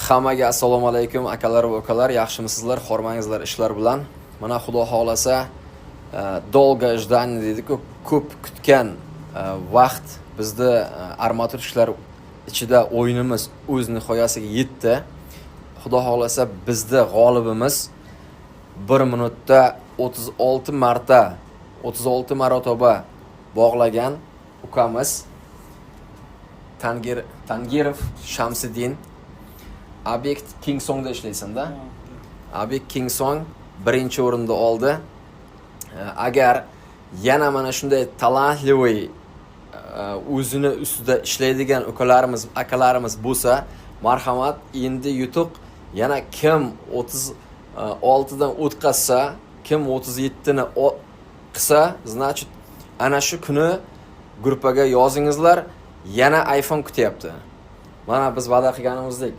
Hammaga assalomu alaykum, akalar va ukalar, yaxshimisizlar, hormangizlar ishlar bilan. Mana, xudo xohlasa, долгожданный deydi-ku, ko'p kutgan vaqt bizni armaturщик lar ichida o'yinimiz o'z nihoyasiga yetdi. Xudo xohlasa, bizni g'olibimiz 1 minutda 36 marta, 36 marotaba bog'lagan ukamiz Tangir Tangirov Shamsiddin. Obyekt Kingsongda ishlaysan-da? Obyekt Kingsong birinchi o'rinda oldi. Agar yana mana shunday талантливый, o'zini ustida ishlaydigan ukalarimiz, akalarimiz bo'lsa, marhamat, endi yutuq yana kim 36dan o'tkazsa, kim 37ni qilsa, значит, ana shu kuni gruppaga yozingizlar, yana iPhone kutyapti. Mana biz va'da qilganimizdek.